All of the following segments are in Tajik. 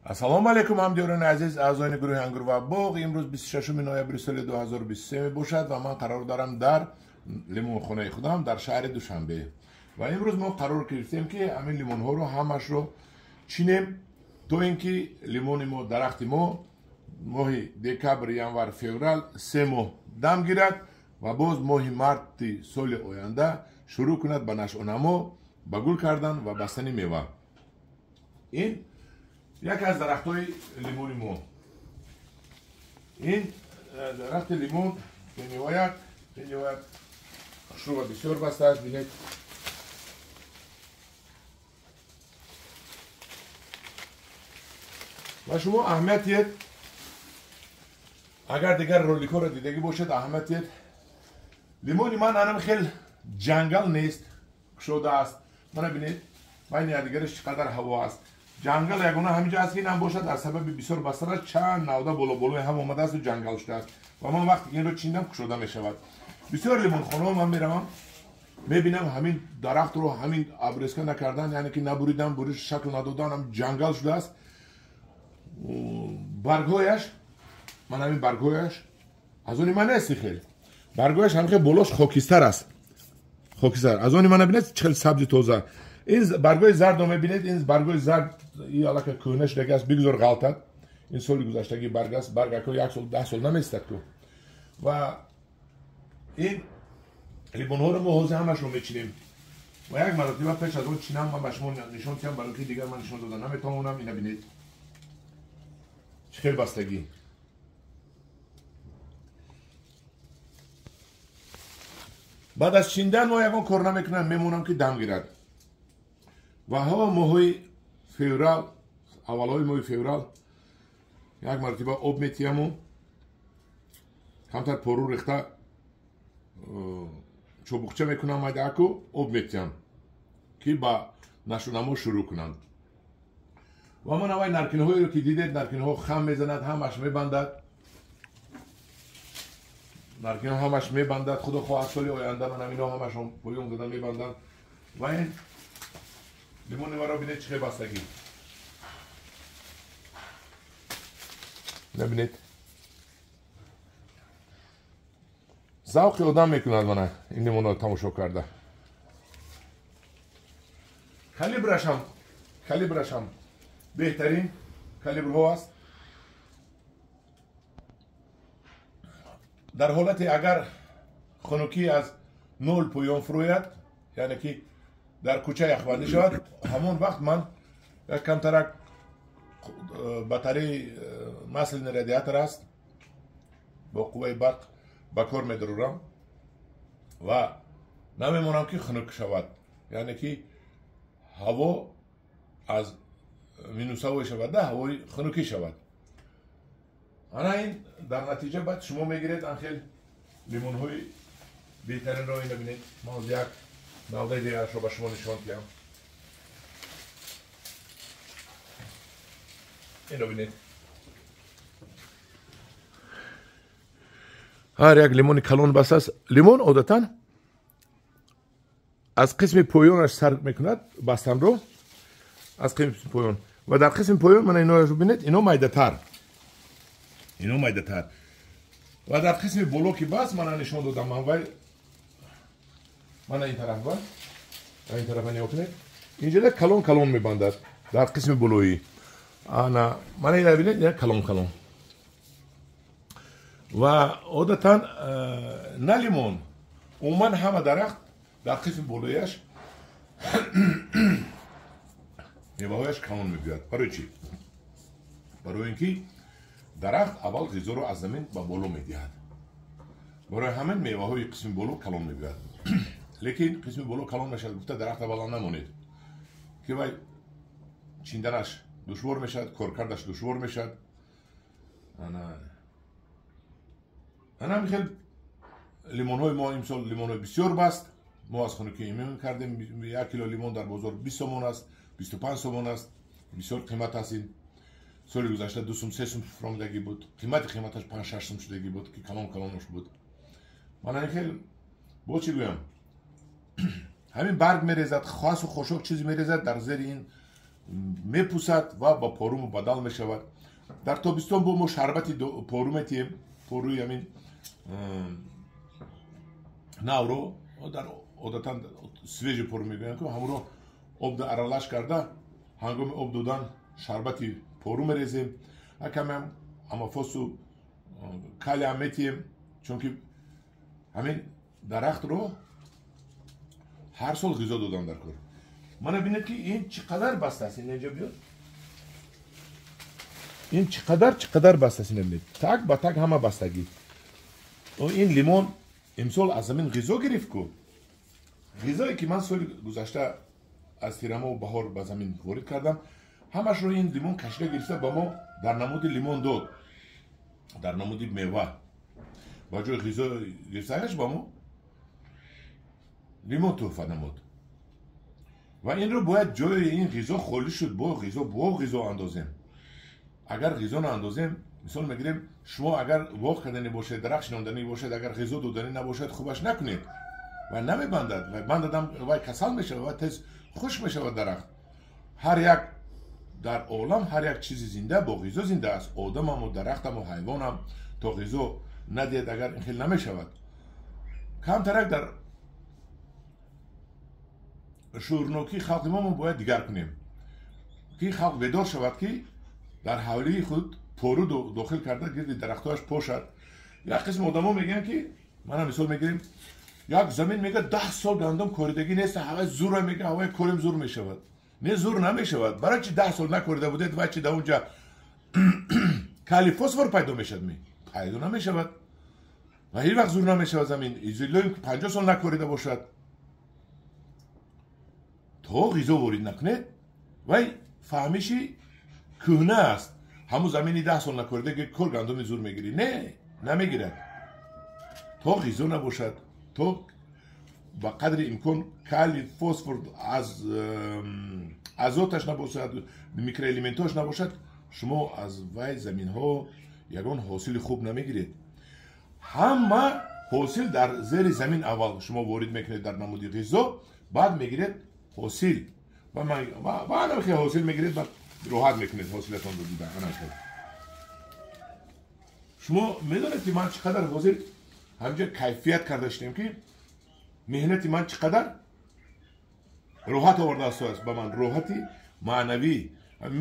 Ассалому алайкум ҳамдиёрони азиз, аъзоёни гурӯҳи Ангур ва боғ. Имрӯз 26 ноябри соли 2023 мебошад ва ман қарор дорам дар лимонхонаи худам дар шаҳри Душанбе. Ва имрӯз мо қарор гирифтем, ки ҳамин лимонҳоро ҳамашро чинем, то ин ки лимони мо, дарахти мо моҳи декабр, январ, феврал 3 моҳ дам гирад ва боз моҳи марти соли оянда шурӯъ кунад ба нашъунамо, ба гул кардан ва бастани мева. Ин яке аз дарахтҳои лимони мо. Ин дарахти лимон бениҳоят хушрӯ ва бисёр бастааст. Бинед, ва шумо аҳамият диҳед, агар дигар роликҳоро дидагӣ бошед, аҳамият диҳед, лимони ман анам хел ҷангал нест, кушода аст. Мана бинед, байни якдигараш чӣ қадар ҳаво аст. Ҷангал ягона ҳаминҷо аст, ки инам бошад аз сабаби бисёр бастанаш чанд навда боло-болои ҳам омадааст ҷангал шудааст. Ва ман вақте ки инро чиндам, кушода мешавад. Бисёр лимонхонаҳо ман меравам, мебинам ҳамин дарахтро ҳамин обрезка накардан, яъне ки набуридан, буриш шакл надодан, ҳам ҷангал шудааст. Баргҳояш, ман ҳамин баргҳояш аз они ман нест, хел баргҳояш ҳам хел болош хокистар аст, хокистар. Аз они ман бинед, чӣ хел сабзи тоза. Ин баргҳои зардро мебинед, ин баргҳои зард ин аллакай кӯҳна шудагӣ аст, бигузор ғалтад. Ин соли гузаштагӣ барг аст, баргакҳо 1 сол 10 сол намеистад ку. Ва ин лимонҳоро мо ҳозир ҳамашро мечинем ва як маротиба пеш аз он чинам ман ба шумо нишон диҳам, барои ки дигар ман нишон дода наметавонам. Ина бинед, чӣ хел бастагӣ. Баъд аз чиндан мо ягон кор намекунам, мемонам ки дам гирад. Ва ҳаво моҳои феврал, аввалҳои моҳи феврал як маротиба об метиҳаму камтар пору рехта чобуқча мекунам, майдааку об метиҳам, ки ба нашъунамо шурӯъ кунанд. Ва ман аввал наркинҳоеро ки дидед, наркинҳо хам мезанад, ҳамаш мебандад, наркинҳо ҳамаш мебандад. Худо хоҳад соли оянда ман ҳаминҳо ҳамашон поён дода мебанданд. Ва ин лимони маро бинед, чӣ хел бастагӣ. Набинед, завқи одам мекунад мана ин лимонро тамошо карда. Калибрашам беҳтарин калибрҳо аст. Дар ҳолате агар хунукӣ аз 0 поён фурӯяд, яъне ки дар кӯча яхбандӣ шавад, ҳамон вақт ман як камтарак батареи маслини радиатор аст, бо қувваи барқ ба кор медарорам ва намемонам ки хунук шавад, яъне ки ҳаво аз минусавой шавад, да ҳавои хунукӣ шавад. Ана ин дар натиҷа баъд шумо мегиред анхел лимонҳои беҳтаринро. Ина бинед, ман як навдаи дигарашро ба шумо нишон диҳам. Инро бинед, ҳар як лимони калон бастааст. Лимон одатан аз қисми поёнаш сар мекунад бастанро, аз қисми поён. Ва дар қисми поён мана иноро бинед, ино майдатар, ино майдатар. Ва дар қисми боло ки баст, мана нишон додам ман, вай мана ин тараф ба, ин тарафа нигоҳ кунед, инҷода калон калон мебандад дар қисми болоӣ. Ана мана ина бинед, ина калон калон. Ва одатан на лимон, умуман ҳама дарахт дар қисми болояш меваҳояш калон мебиёяд. Барои чӣ? Барои ин ки дарахт аввал ғизоро аз замин ба боло медиҳад. Барои ҳамин меваҳои қисми боло калон мебиёяд. Лекин қисми боло калон мешавад гуфта дарахта баланд намонед, ки вай чинданаш душвор мешавад, коркардаш душвор мешавад. Ана ҳамин хел лимонҳои мо имсол лимонҳои бисёр баст. Мо аз хунукӣ имин кардем. 1 кило лимон дар бозор 20 сомон аст, 25 сомон аст, бисёр қимат аст. Ин соли гузашта 2 сум, 3 сум фуромадагӣ буд, қиматаш 5-6 сум шудагӣ буд, ки калон калонош буд. Мана ин хел бо чӣ гӯям, ҳамин барг мерезад, хасу хошок чизе мерезад дар зери ин мепусад ва ба пору мубаддал мешавад. Дар тобистон бо мо шарбати пору метиҳем, поруи ҳамин навро, дар одатан свежий пору мегӯянд, ки ҳамонро об аралаш карда, ҳангоми об додан шарбати пору мерезем. Камеам амафосу калиам метиҳем, чунки ҳамин дарахтро ҳар сол ғизо додан дар кор. Мана бинед, ки ин чӣ қадар баста аст. Инҷо биёд, ин чӣ қадар баста аст. Бинед, так ба так ҳама бастагӣ. Ин лимон имсол аз замин ғизо гирифт ку. Ғизое ки ман соли гузашта аз тирамоҳу баҳор ба замин ворид кардам, ҳамашро ин лимон кашида гирифта, ба мо дар намуди лимон дод, дар намуди мева. Ба ҷои ғизо гирифтааш ба мо лимон тӯҳфа намуд. Ва инро бояд, ҷои ин ғизо холӣ шуд, бо ғизо андозем. Агар ғизо наандозем, мисол мегирем, шумо агар боғ карданӣ бошед, дарахт шинонданӣ бошед, агар ғизо доданӣ набошад, хубаш накунед, ва намебандад, ва бандадам, вай касал мешавад ва тез хушк мешавад дарахт. Ҳар як дар олам, ҳар як чизи зинда бо ғизо зинда аст, одамаму, дарахтаму, ҳайвонам. То ғизо надиҳед, агар ин хел намешавад. Камтарак дар шуурнокии халқи мо бояд дигар кунем, ки халқ бедор шавад, ки дар ҳавлии худ пору дохил карда, гирди дарахтоаш пошад. Як қисм одамо мегӯянд, ки мана мисол мегирем, як замин, мега, 10 сол гандум коридагӣ нест, ҳаваи зура, мега, ҳаваи корим, зур мешавад. Не, зур намешавад. Барои чи 10 сол накорида будед? Вай чи дар унҷа калий, фосфор пайдо мешавад? Ми пайдо намешавад ва ҳеҷ вақт зур намешавад замин, изилоим 50 сол накорида бошад. То ғизо ворид накунед, вай фаҳмиши кӯҳна аст. Ҳамун замини 10 сол накорида кор гандуми зур мегирӣ, не, намегирад. То ғизо набошад, то ба қадри имкон калий, фосфор, аз азоташ набошад, микроэлементҳош набошад, шумо аз вай заминҳо ягон ҳосили хуб намегиред. Ҳама ҳосил дар зери замин аввал шумо ворид мекунед дар намуди ғизо, баъд мегиред ҳосил ва ҳосил мегиред, баъд роҳат мекунед ҳосилатонро дида. Шумо медонед, ки ман чӣ қадар ҳозир ҳамҷа кайфият карда шудем, ки меҳнати ман чӣ қадар роҳат овардааст ба ман, роҳати маънавӣ.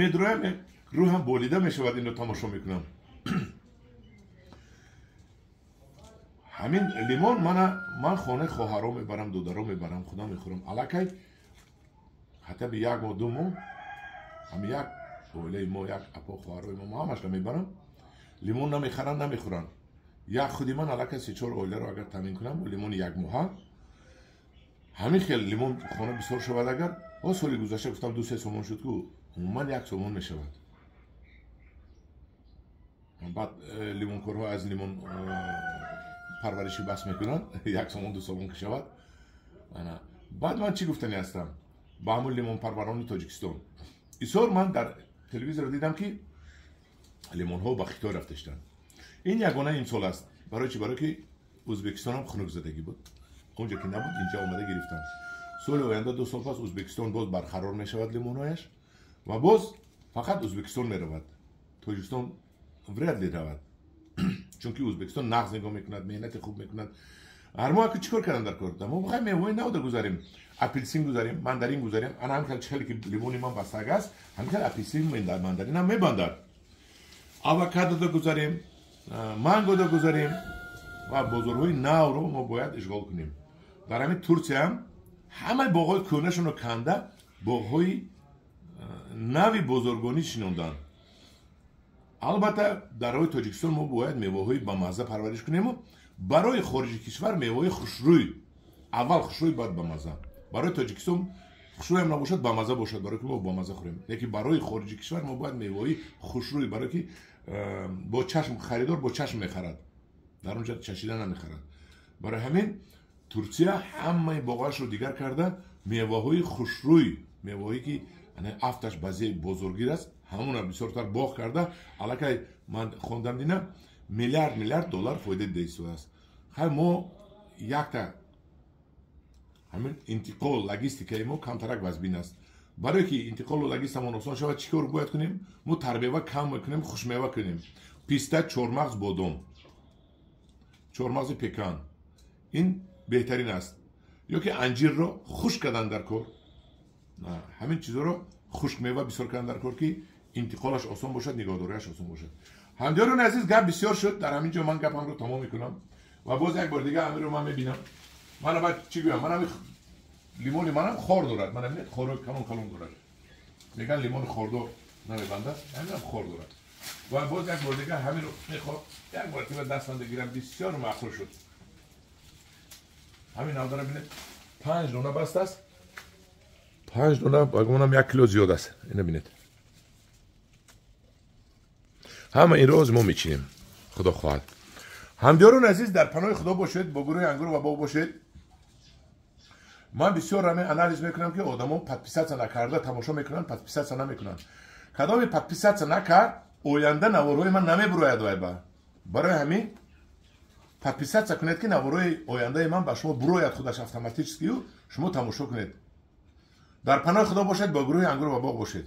Медроям, рӯҳам болида мешавад, инро тамошо мекунам. Ҳамин лимон мана ман хонаи хоҳаро мебарам, додаро мебарам, худам мехӯрам. Аллакай ҳатто би як моҳ, 2 моҳ ҳами як оилаи мо, як апо, хоҳарои мо, ҳамашро мебарам. Лимон намехаранд, намехӯранд. Як худи ман аллакай се чор оиларо агар таъмин кунам бо лимони як моҳа. Ҳамин хел лимон хона бисёр шавад, агар о соли гузашта гуфтам, 2-3 сомон шуд ку, умуман 1 сомон мешавад. Баъд лимонкорҳо аз лимон парваришӣ бас мекунанд, 1 сомон, 2 сомон ки шавад. Баъд ман чӣ гуфтанӣ ҳастам ба ҳамун лимонпарварони Тоҷикистон? Исор ман дар телевизор дидам, ки лимонҳо ба Хитой рафта шуданд. Ин ягона имсол аст. Барои чи? Барое ки Ӯзбекистонам хунукзадагӣ буд, онҷо ки набуд, инҷа омада гирифтанд. Соли оянда, 2 сол пас, Ӯзбекистон боз барқарор мешавад лимонҳояш ва боз фақат Ӯзбекистон меравад, Тоҷикистон вряд ли равад, чунки Ӯзбекистон нағз нигоҳ мекунад, меҳнати хуб мекунад. Ҳар мо аки чӣ кор кардан дар кор? Мо бихоҳем мевои навда гузарем, апелсин гузарем, мандарин гузарем. Ана ҳамин хел, хеле ки лимони ман бастаг аст, ҳамин хел апелсин, мандаринам мебандад. Авокадода гузарем, мангода гузарем ва бозорҳои навро мо бояд ишғол кунем. Дар ҳамин Турсияам ҳамаи боғҳои кӯҳнашонро канда, боғҳои нави бозоргонӣ шинонданд. Албатта, дар роҳи Тоҷикистон мо бояд меваҳои бамазза парвариш кунему барои хориҷи кишвар меваҳои хушрӯй, аввал хушрӯй, баъд бамазза. Барои Тоҷикистон хушрӯям набошад, бамазза бошад, барое ки мо бамазза хӯрем. Лекин барои хориҷи кишвар мо бояд меваҳои хушрӯй, барое ки бо чашм харидор бо чашм мехарад, дар онҷа чашида намехарад. Барои ҳамин Турсия ҳамаи боғашро дигар карда, меваҳои хушрӯй, меваҳое ки афташ базе бозоргир аст, ҳамуна бисёртар боғ карда, аллакай ман хондам, динам, миллиард миллиард доллар фоида дида истодааст. Хай, мо якта ҳамин интиқол, логистикаи мо камтарак вазбин аст. Барое ки интиқолу логистамон осон шавад, чӣ кор бояд кунем? Мо тармева кам мекунем, хушмева кунем: писта, чормағз, бодом, чормағзи пекан, ин беҳтарин аст. Ё ки анҷирро хушк кардан дар кор. Ҳамин чизҳоро хушкмева бисёр кардан дар кор, ки интиқолаш осон бошад, нигоҳдориаш осон бошад. Ҳамдиёрони азиз, гап бисёр шуд. Дар ҳамин ҷо ман гапамро тамом мекунам ва боз як бор дига ҳаминро ман мебинам. Мана, баъд чӣ гӯям? Ман ҳами лимони манам хор дорад. Мана, бинед, хорои калон калон дорад. Меган, лимони хордор намебандад, ҳаминам хор дорад. Ва боз як бор дига ҳаминро мехоҳ як мартиба дастам бигирам. Бисёр маъқул шуд. Ҳамин навдара бинед, 5 дона баст аст, 5 дона. Ба гумонам, 1 кило зиёд аст. Ина бинед, ҳама инро мо мечинем, худо хоҳад. Ҳамдиёрони азиз, дар паноҳи худо бошед, бо гурӯҳи «Ангур ва боғ» бошед. Ман бисёр ҳамин анализ мекунам, ки одамо подписаться накарда тамошо мекунанд, подписаться намекунанд. Кадоме подписаться накард, оянда наворҳои ман намебурояд. Вайба барои ҳамин подписаться кунед, ки наворҳои ояндаи ман ба шумо бурояд худаш автоматически, шумо тамошо кунед. Дар паноҳи худо бошед, бо гурӯҳи «Ангур ва боғ» бошед.